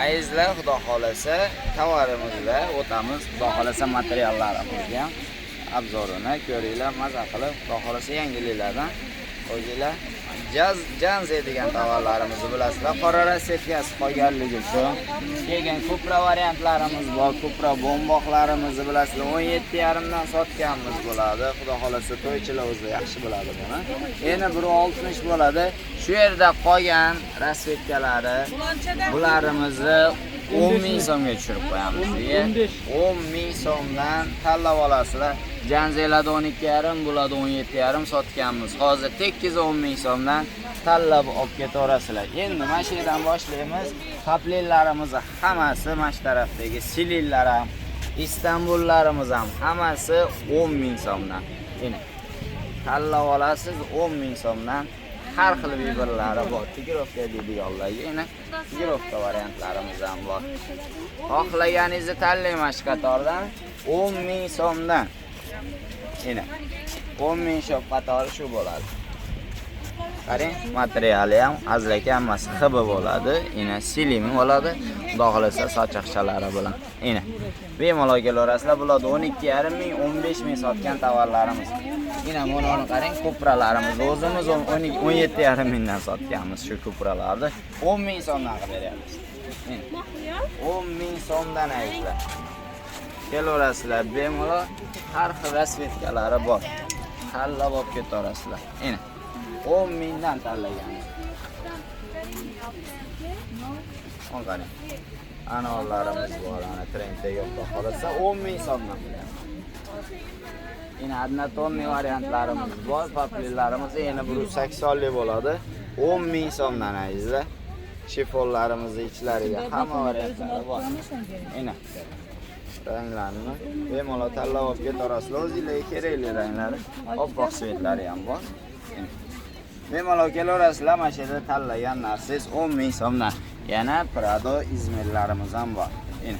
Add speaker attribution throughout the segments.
Speaker 1: Azizlar, xudo xolasa tovarimizda o'tamiz. Xudo xolasa materiallarimizga ham obzorini ko'ringlar, maza qilib, xudo xolasa yangiliklardan o'zinglar Janze degan tovarlarimizni bilasizlar. Qora rassetkasi qolganligi uchun keyin kupra variantlarimiz bor. Kupra bomboqlarimizni bilasizlar. 17,5 dan sotganmiz bo'ladi. Xudo xolasa to'ychilar o'zi yaxshi biladi buni. Endi 1.60 bo'ladi. Shu yerda qolgan rasvetkalari bularimizni 10 ming so'mga tushirib qo'yamiz. 10 ming so'mdan tanlab olasizlar. Janzelarda 12,5, bularda 17,5 sotganmiz. Hozir tekkiz 10 ming so'mdan tanlab olib ketaverasizlar. Endi mana shu yerdan boshlaymiz. Paplinlarimizni hammasi mana shu tarafdagi silillar ham, Istanbullarimiz ham hammasi 10 ming so'mdan. Endi tanlab olasiz 10 ming so'mdan. Har xil vibrlari bor. Tigirovka deydiganlarga yana tigirovka variantlarimiz ham bor. Xohlaganingizni tanlang mana shu qatordan 10 ming so'mdan. Yana 10 ming so'm qatori shu bo'ladi. Qarang, materiali ham azlaka hammasi xibi bo'ladi. Yana silimi bo'ladi. Xudo xolasa sochiqchalari bilan. Yana bemalol kelaverasizlar. Bularda 12,5 ming, 15 ming sotgan tovarlarimiz. Yana buni qarang, kupralarimiz o'zimiz 17,5 mingdan sotganmiz shu kupralarni. 10 ming so'mdan qilib beryapmiz. Yana 10 ming so'mdan azizlar. Kelaverasizlar bemalol, har xil rasvetkalari bor. Tanlab olib ketaverasizlar. Yana 10 mingdan tanlaganmiz. Mana qarang. Anorlarimiz bor, ana trenddagi xudo xolasa 10 ming so'mdan qilyapmiz. Yana однотонный variantlarimiz bor, paplinlarimiz yana 180 lik bo'ladi. 10 ming so'mdan azizlar. Shifonlarimizni ichlariga hamma variantlari bor. Yana ranglarini bemalol tanlab olib ketaverasizlar. O'zingizlarga kerakli ranglari, oppoq svetlari ham bor. Yana bemalol kelaverasizlar, mana shu yerda tanlagan narsangiz 10 ming so'mdan. Yana Prado izmirlarimiz ham bor. Yana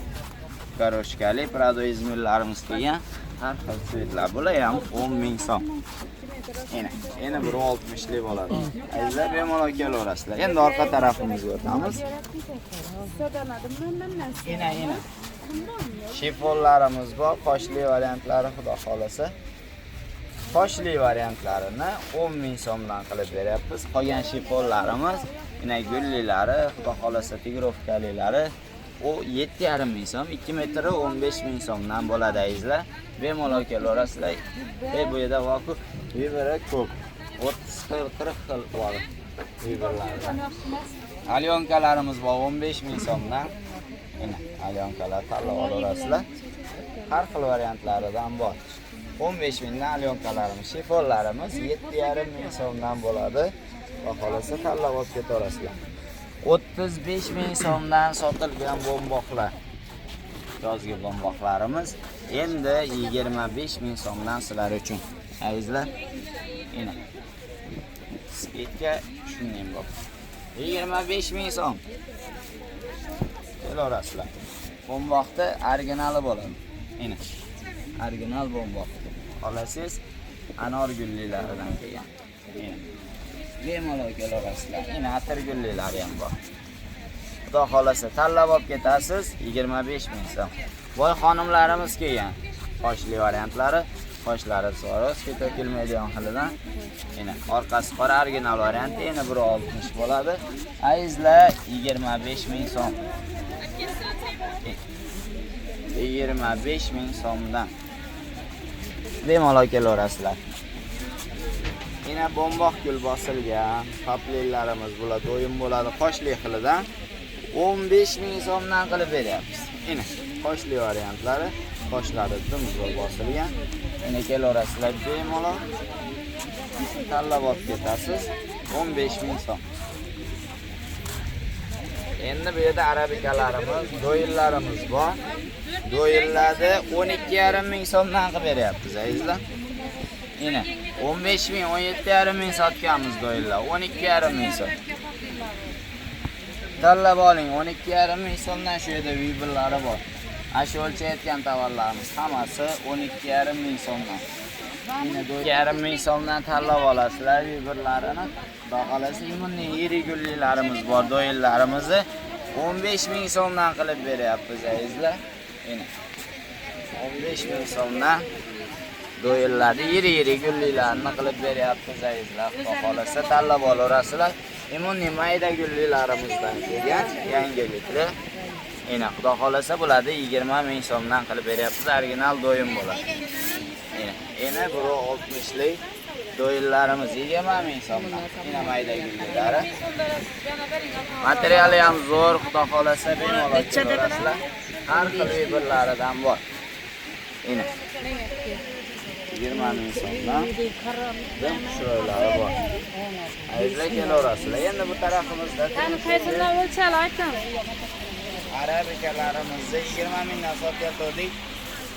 Speaker 1: koroshkali Prado izmirlarimiz kelgan, har xil svetlar. Bular ham 10 ming so'm. Yana yana 1.60 lik bo'ladi. Azizlar, bemalol kelaverasizlar. Endi orqa tarafimizga o'tamiz. Yana yana shifonlarimiz bor, qoshli variantlari xudo xolasa. Qoshli variantlarini 10 ming so'mdan qilib beryapmiz. Qolgan shifonlarimiz, yana gullilari, xudo xolasa tigirovkalilari u 7,5 ming so'm, 2 metri 15 ming so'mdan bo'ladi azizlar. Bemalol kelaverasizlar. Bu yerda vaku vibra ko'p. 30 xil, 40 xil bor vibralarda. Alyonkalarimiz bor 15 ming so'mdan. Mana alyonkalar tanlab olaverasizlar. Har xil variantlaridan bor. 15 mingdan alyonkalarimiz, shifonlarimiz 7,5 ming so'mdan bo'ladi. Va xolasa tanlab olib ketaverasizlar. 35 ming so'mdan sotilgan bomboqlar. Yozgi bomboqlarimiz endi 25 ming so'mdan sizlar uchun. Azizlar, ina. Skidka shunday bor. 25 ming so'm. Kelaverasizlar. Bomboqni originali bo'ladi. Ina. Original bomboq. Olasiz anor gullilaridan kelgan. Ina. Bemalol kelaverasizlar. Ina atir gullilari ham bor. Xudo xolasa tanlab olib ketasiz 25 ming so'm. Boy xonimlarimiz kelgan. Qoshli variantlari, qoshlari Swarovski to'kilmaydigan xilidan. Ina orqasi qora original varianti yana 1.60 bo'ladi. Azizlar 25 ming so'm. 25 ming so'mdan. Bemalol kelaverasizlar. Yana bomboq gul bosilgan paplinlarimiz bo'ladi, o'yin bo'ladi, qoshli xilidan 15 ming so'mdan qilib beryapmiz. Ina qoshli variantlari, qoshlari dim zo'r bosilgan. Yana kelaverasizlar bemalol. Tanlab olib ketasiz 15 ming so'm. Endi bu yerda arabikalarimiz, do'yillarimiz bor. Do'yillarni 12,5 ming so'mdan qilib beryapmiz, azizlar. Ina 15 ming, 17,5 ming sotganmiz do'yillar. 12,5 ming so'm. Tanlab oling, 12,5 ming so'mdan shu yerda vibrlari bor. Ana shu o'lchayotgan tovarlarimiz hammasi 12,5 ming so'mdan. Ina 2,5 ming so'mdan tanlab olasizlar vibrlarini. Xudo xolasa, immunniy yirik gullilarimiz bor, do'yillarimizni 15 ming so'mdan qilib beryapmiz azizlar. Mana 15 ming so'mdan do'yillarni yiri-yiri gullilarni qilib beryapmiz azizlar. Xudo xolasa tanlab olaverasizlar. Imunni mayda gullilarimizdan kelgan yangiliklar. Ena xudo xolasa bo'ladi 20 ming so'mdan qilib beryapmiz. Original do'yim bo'ladi. Ena, ena 1.60 lik do'yillarimiz 20 ming so'mdan. Ena mayda gullilari. Materiali ham zo'r, xudo xolasa bemalol kelaverasizlar. Har xil vibrlaridan bor. Ena 20 ming so'mdan dim chiroylari bor. Azizlar kelaverasizlar. Endi bu tarafimizda
Speaker 2: Qani qaysidan o'lchal ayting.
Speaker 1: Arabikalarimizni 20 mingdan sotayotgandik.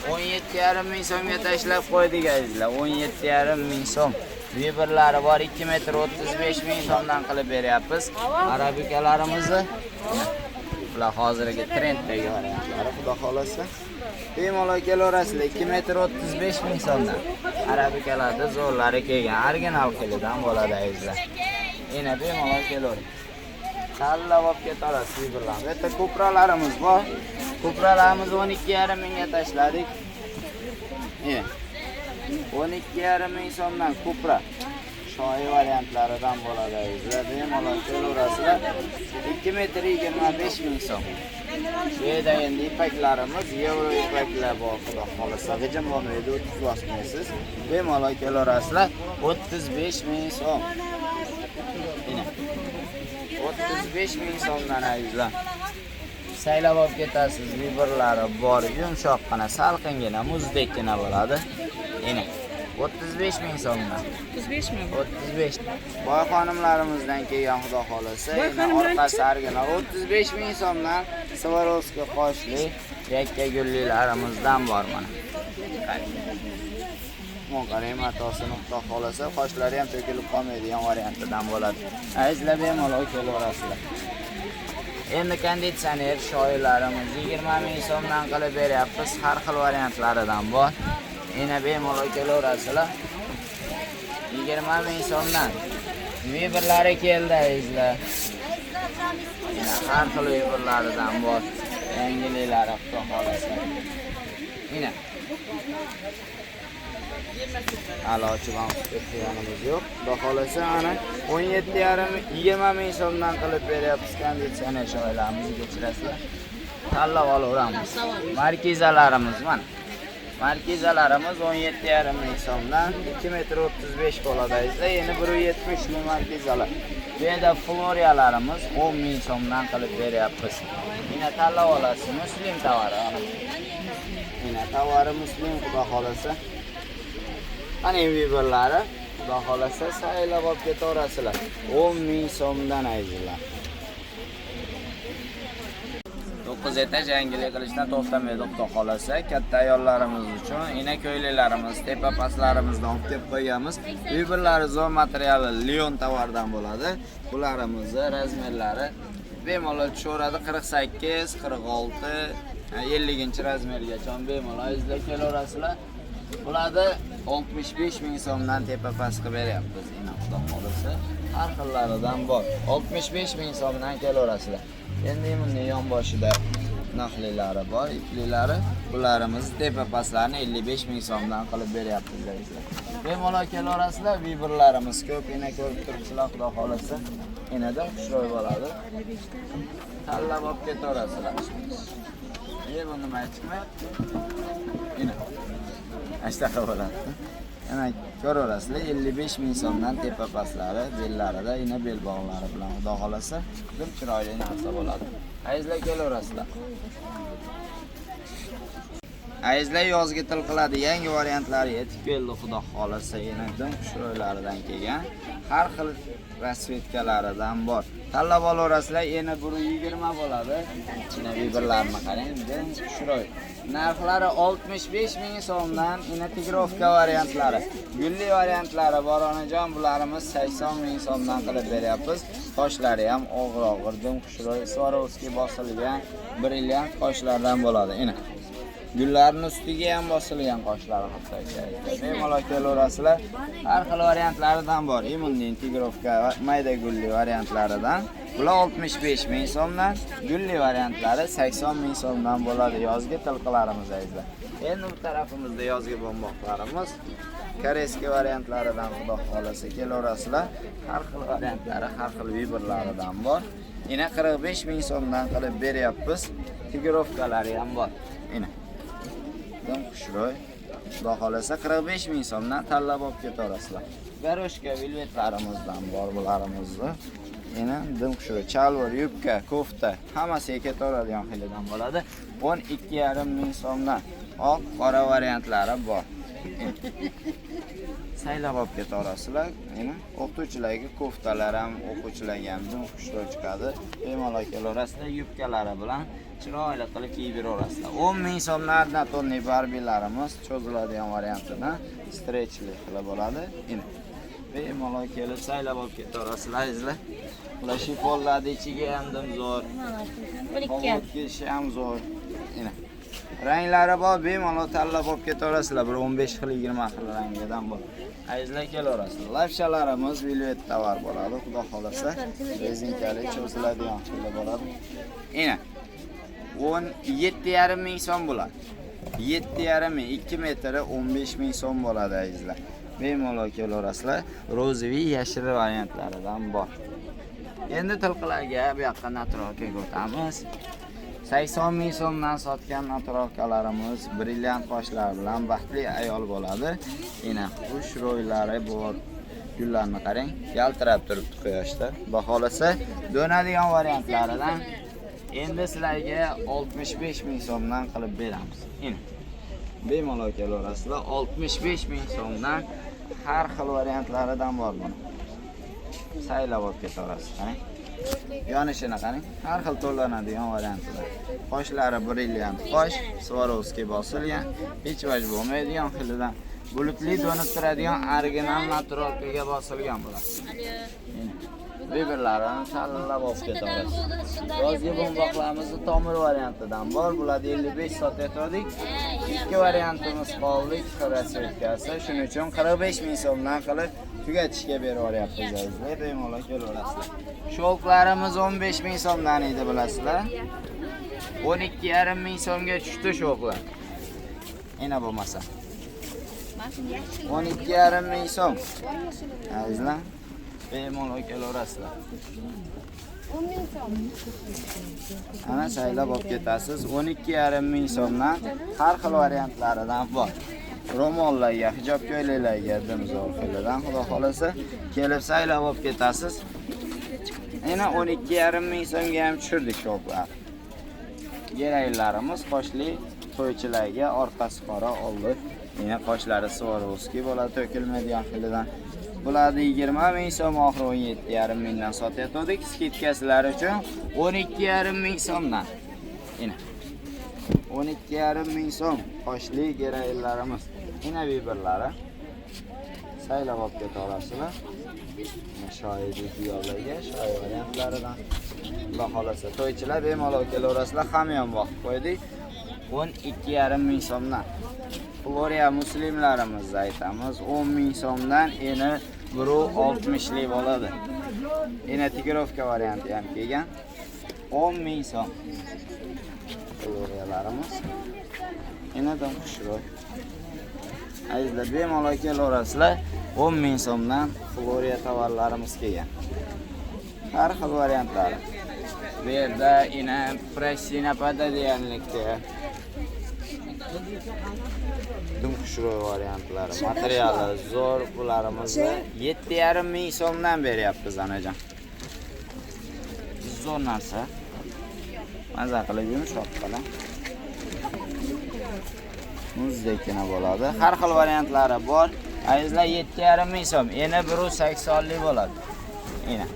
Speaker 1: 17,5 ming so'mga tashlab qo'ydik azizlar. 17,5 ming so'm. Vibrlari bor 2 metr 35 ming so'mdan qilib beryapmiz. Arabikalarimizni bular hozirgi trenddagi variantlari, xudo xolasa. Bemalol kelaverasizlar 2 metr 35 ming so'mdan. Arabikalarda zo'rlari kelgan, original xilidan bo'ladi azizlar. Ena bemalol kelavering. Tanlab olib ketaverasiz vibrlarni. Bu yerda ko'pralarimiz bor. Ko'pralarimizni 12,5 mingga tashladik. Ena 12,5 ming so'mdan kupra. Shoyi variantlaridan bo'ladi azizlar. Bemalol kelaverasizlar. 2 metr 25 ming so'm. Bu yerda endi ipaklarimiz, yevro ipaklar bor, xudo xolasa. G'ijim bo'lmaydi, 30 bosmaysiz. Bemalol kelaverasizlar. 35 ming so'm. Ena 35 ming so'mdan azizlar. Saylab olib ketasiz, vibrlari bor, yumshoqqina, salqingina, muzdekkina bo'ladi. Ena 35 ming so'mdan.
Speaker 2: 35 mi?
Speaker 1: 35. Boy xonimlarimizdan kelgan xudo xolasa.
Speaker 2: Boy
Speaker 1: Ena
Speaker 2: xonimlar-chi?
Speaker 1: orqasi original 35 ming so'mdan Swarovski qoshli yakka gullilarimizdan bor mana. Mon qarang matosini xudo xolasa, qoshlari ham to'kilib qolmaydigan variantidan bo'ladi. Azizlar bemalol kelaverasizlar. Endi konditsioner shoyilarimiz 20 ming so'mdan qilib beryapmiz. Har xil variantlaridan bor. Ena bemalol kelaverasizlar. 20 ming so'mdan. Vibrlari keldi azizlar. Ena har xil vibrlaridan bor. Yangiliklari xudo xolasa. Ena hali ochib ham ketganimiz yo'q. Xudo xolasa ana 17,5 20 ming so'mdan qilib beryapmiz konditsioner shoylarimizni kechirasizlar. Tanlab olaveramiz. Markizalarimiz mana. Markizalarimiz 17,5 ming so'mdan 2 metr 35 bo'ladi azizlar. Endi 1.70 li markizalar. Bu yerda floriyalarimiz 10 ming so'mdan qilib beryapmiz. Yine tanlab olasiz. Muslim tovari ana. Yine tovari muslim xudo xolasa. Ana vibrlari xudo xolasa saylab olib ketaverasizlar. 10 ming so'mdan azizlar. 9 etaj yangilik qilishdan to'xtamaydi xudo xolasa. Katta ayollarimiz uchun ina ko'ylaklarimiz, tepa pastlarimizdan olib kelib qo'yganmiz. Vibrlari zo'r materiali Leon tovardan bo'ladi. Bularimizni razmerlari bemalol tushaveradi 48, 46, 50 razmergacha bemalol izlab kelaverasizlar. Bularni 65 ming so'mdan tepa past qilib beryapmiz. Ina xudo xolasa har xillaridan bor. 65 ming so'mdan kelaverasizlar. Endi buni yonboshida naqlilari bor, iplilari. Bularimiz tepa pastlarni 55 ming so'mdan qilib beryapmiz azizlar. Bemalol kelaverasizlar, vibrlarimiz ko'p, ina ko'rib turibsizlar, xudo xolasa. Inadan xushro'y bo'ladi. Tanlab olib ketaverasizlar. Bu nima chiqmayapti? Ina. Ashtaqa bo'ladi. Ana ko'raverasizlar 55 ming so'mdan tepa pastlari, bellarida, ina belbog'lari bilan xudo xolasa, dim chiroyli narsa bo'ladi. Azizlar kelaverasizlar. Azizlar yozgi til qiladi, yangi variantlari yetib keldi xudo xolasa, yana dim chiroylaridan kelgan. Har xil rasvetkalaridan bor. Tanlab olaverasizlar, yana 1.20 bo'ladi. Ichina vibrlarni qarang, dim chiroy. Narxlari 65 ming so'mdan, ina tigirovka variantlari, gulli variantlari bor onajon, bularimiz 80 ming so'mdan qilib beryapmiz. Qoshlari ham og'ir-og'ir, dim chiroy, Swarovski bosilgan brilliant qoshlardan bo'ladi. Ina. Gullarning ustiga ham bosilgan qoshlari hatto. Bemalol kelaverasizlar. Har xil variantlaridan bor. Imunning tigirovka va mayda gulli variantlaridan. Bular 65 ming so'mdan, gulli variantlari 80 ming so'mdan bo'ladi yozgi tilqilarimiz azizlar. Endi bu tarafimizda yozgi bomboqlarimiz koreyskiy variantlaridan xudo xolasa kelaverasizlar. Har xil variantlari, har xil vibrlaridan bor. Ina 45 ming so'mdan qilib beryapmiz. Tigirovkalari ham bor. Ina. Dim xushro'y. Xudo xolasa 45 ming so'mdan tanlab olib ketaverasizlar. Garoshka velvetlarimizdan bor bularimizni. Ina dim xushro'y chalvor, yubka, kofta hammasiga ketaveradigan xilidan bo'ladi. 12,5 ming so'mdan oq, qora variantlari bor. Saylab olib ketaverasizlar. Ina o'qituvchilarga koftalar ham, o'quvchilarga ham dim xushro'y chiqadi. Bemalol kelaverasizlar, yubkalari bilan chiroyli qilib kiyib yuraverasizlar. 10 ming so'mdan однотонный barbilarimiz cho'ziladigan variantidan strechli qilib bo'ladi. Ina bemalol kelib saylab olib ketaverasizlar azizlar. Bular shifonlarni ichiga ham dim zo'r.
Speaker 2: 12.
Speaker 1: Kelishi ham zo'r. Ina ranglari bor, bemalol tanlab olib ketaverasizlar. Bir 15 xil, 20 xil rangidan bor. Azizlar kelaverasizlar. Lapshalarimiz velvet tovar bo'ladi, xudo xolasa. Rezinkali cho'ziladigan xili bo'ladi. Ina 17,5 ming so'm bo'ladi. 7,5 ming, 2 metri 15 ming so'm bo'ladi azizlar. Bemalol kelaverasizlar. Rozeviy yashil variantlaridan bor. Endi tilqilarga bu yoqqa naturalkaga o'tamiz. 80 ming so'mdan sotgan naturalkalarimiz brilliant qoshlar bilan baxtli ayol bo'ladi. Ina xush ro'ylari bor. Gullarni qarang, yaltirab turibdi quyoshda. Xudo xolasa do'nadigan variantlaridan endi sizlarga 65 ming so'mdan qilib beramiz. Ina bemalol kelaverasizlar. 65 ming so'mdan har xil variantlaridan bor buni. Saylab olib ketaverasiz, qarang. Yonishini qarang, har xil to'lanadigan variantlar. Qoshlari brilliant qosh, Swarovski bosilgan, hech vaj bo'lmaydigan xilidan. Bulutli do'nib turadigan original naturalkaga bosilgan bo'ladi. Bir-birlarini tanlab olib ketaverasiz. Yozgi bomboqlarimizni tomir variantidan bor. Bularni 55 sotayotgandik. Ikki variantimiz qoldi, ikki xil rasvetkasi. Shuning uchun 45 ming so'mdan qilib tugatishga berib yuboryapmiz azizlar. Bemalol kelaverasizlar. Sho'lqlarimiz 15 ming so'mdan edi, bilasizlar. 12,5 ming so'mga tushdi sho'lqlar. Ena bo'lmasa. 12,5 ming so'm. Azizlar, bemalol kelaverasizlar.
Speaker 2: 10 ming so'm.
Speaker 1: Ana saylab olib ketasiz. 12,5 ming so'mdan har xil variantlaridan bor. Ro'mollarga, hijob ko'ylaklarga dim zo'r xilidan xudo xolasa kelib saylab olib ketasiz. Yana 12,5 ming so'mga ham tushirdik sho'plar. Geraylarimiz qoshli to'ychilarga orqasi qora, oldi yana qoshlari Swarovski bo'ladi, to'kilmaydigan xilidan. Bularni 20 ming so'm, oxiri 17,5 mingdan sotayotgandik. Skidkasilar uchun 12,5 ming so'mdan. Ina 12,5 ming so'm qoshli geraylarimiz. Ina birbirlari saylab olib keta olasizlar. Shoyi kuyovlarga shoyi variantlaridan. Xudo xolasa to'ychilar bemalol kelaverasizlar. Hamyon boqib qo'ydik. 12,5 ming so'mdan. Floriya muslimlarimizni aytamiz. 10 ming so'mdan eni 1.60 lik bo'ladi. Ena tigirovka varianti ham kelgan. 10 ming so'm. Floriyalarimiz. Enadan xushro'y. Azizlar bemalol kelaverasizlar. 10 ming so'mdan Floriya tovarlarimiz kelgan. Har xil variantlari. Bu yerda ina Prasinapada deganlikda dim xushro'y variantlari, materiali zo'r. Bularimizni 7,5 ming so'mdan beryapmiz anajon. Zo'r narsa. Maza qilib yumshoq qilib. Muzdekina bo'ladi. Har xil variantlari bor. Azizlar 7,5 ming so'm. Ena 1.80 lik bo'ladi. Ena.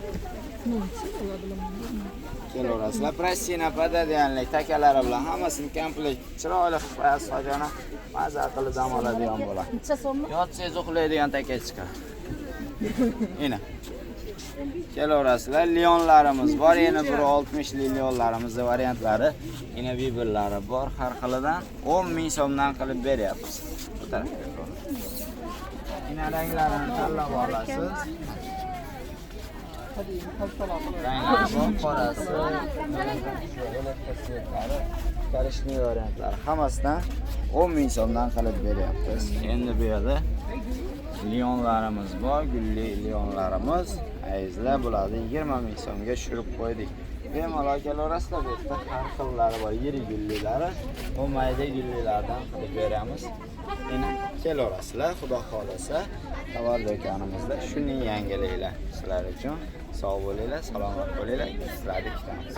Speaker 1: Kelaverasizlar. Prasinapada deganlik takalari bilan hammasini komplekt chiroyli qilib qo'yasiz hojana. Maza qilib dam oladigan bo'ladi.
Speaker 2: Necha so'mmi?
Speaker 1: Yotsangiz uxlaydigan taka chiqadi. Ena. Kelaverasizlar. Leonlarimiz bor, yana 1.60 lik leonlarimizni variantlari, yana bibirlari bor har xilidan 10 ming so'mdan qilib beryapmiz. Bu tarafga ko'ring. Yana ranglarini tanlab olasiz. Ranglari bor, qorasi, elektr korishniy variantlari hammasidan 10 ming so'mdan qilib beryapmiz. Endi bu yerda leonlarimiz bor, gulli leonlarimiz. Azizlar, bularni 20 ming so'mga tushirib qo'ydik. Bemalol kelaverasizlar, bu yerda har xillari bor, yirik gullilari, bu mayda gullilardan qilib beramiz. Endi kelaverasizlar, xudo xohlasa, tovar do'konimizda shuning yangiliklar sizlar uchun. Sog' bo'linglar, salomat bo'linglar. Sizlarni kutamiz.